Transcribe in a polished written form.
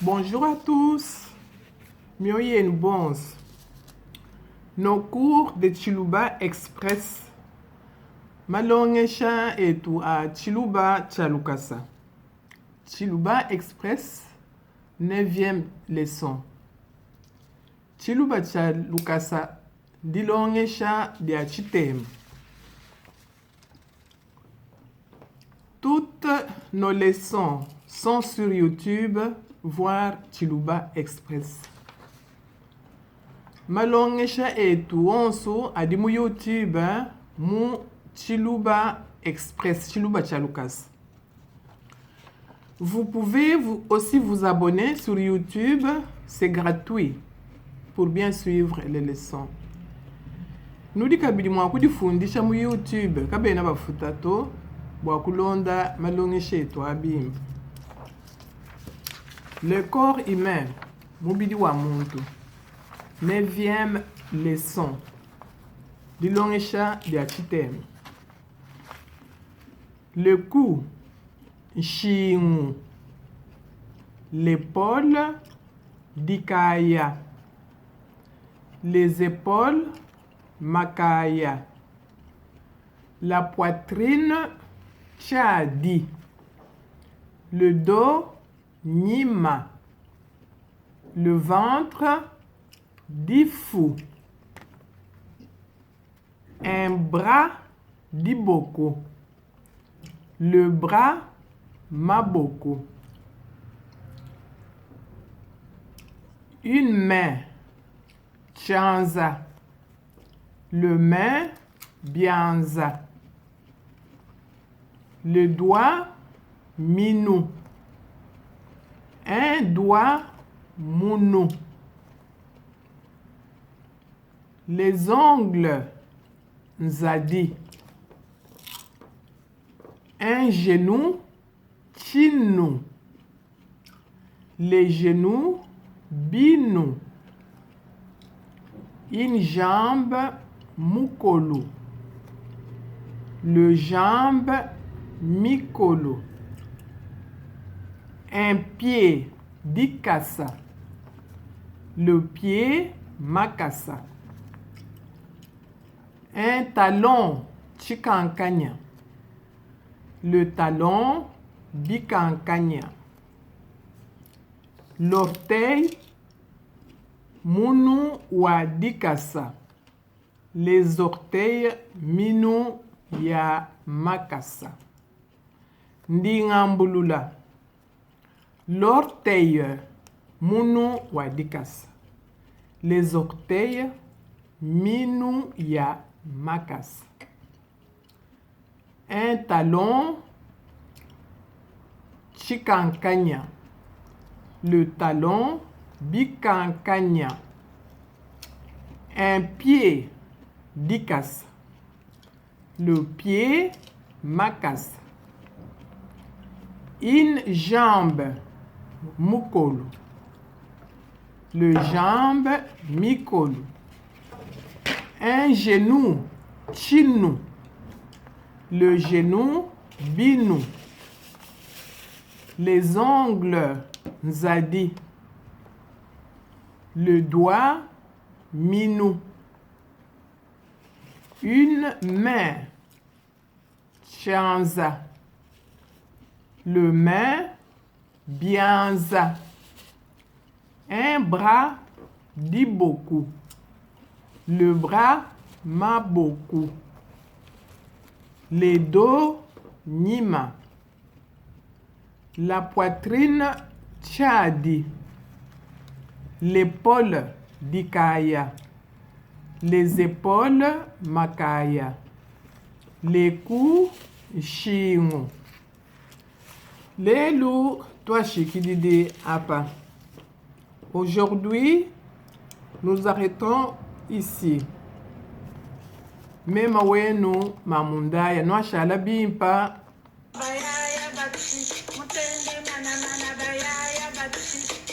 Bonjour à tous, mioyo yenu bonso. Nos cours de Tshiluba Express, malongesha etu a Tshiluba tshia lukasa. Tshiluba Express, neuvième leçon. Tshiluba tshia lukasa ndilongesha dia tshitema. Toutes nos leçons sont sur YouTube, voir Tshiluba Express. Malongesha etu onso adi mu YouTube mu Tshiluba Express, Tshiluba tshia lukasa. Vous pouvez vous aussi vous abonner sur YouTube, c'est gratuit pour bien suivre les leçons. Nudi kabidi mua kudifundisha mu YouTube, kabena bafuta to, bua kulonda malongesha etu a bimpe. Le corps humain, mubidi wa muntu. Neuvième leçon, dilongesha dia tshitema. Le cou, nshingu. L'epaule, dikaya. Les epaules, makaya. La poitrine, tshiadi. Le dos, nyima. Le ventre, difu. Un bras, diboko. Le bras, maboko. Une main, tshianza. Le main, bianza. Le doigt, minu. Un doigt, munu. Les ongles, nzadi. Un genou, tshinu. Les genoux, binu. Une jambe, mukolo. Le jambe, mikolo. Un pied, dikasa. Le pied, makasa. Un talon, tshikankanya. Le talon, bikankanya. L'orteil, munu wa dikasa. Les orteils, minu ya makasa. Ndi ngambulula. L'orteil, munu wa dikasa. Les orteils, minu ya makasa. Un talon, tshikankanya. Le talon, bikankanya. Un pied, dikasa. Le pied, makasa. Une jambe, mukolo. Le jambe, mikolo. Un genou, tshinu. Le genou, binu. Les ongles, nzadi. Le doigt, minu. Une main, tshianza. Le main, bianza. Un bras, diboku. Le bras, maboku. Les dos, nyima. La poitrine, tshiadi. L'épaule, dikaya. Les epaules, makaya. Les cous, nshingu. Lelu tuashikididi apa. Aujourd'hui, nous arrêtons ici. Mema wenu Mamu Ndaya, nuashala bimpa. Bayaya batshi, mutende mana mana bayaya batshi.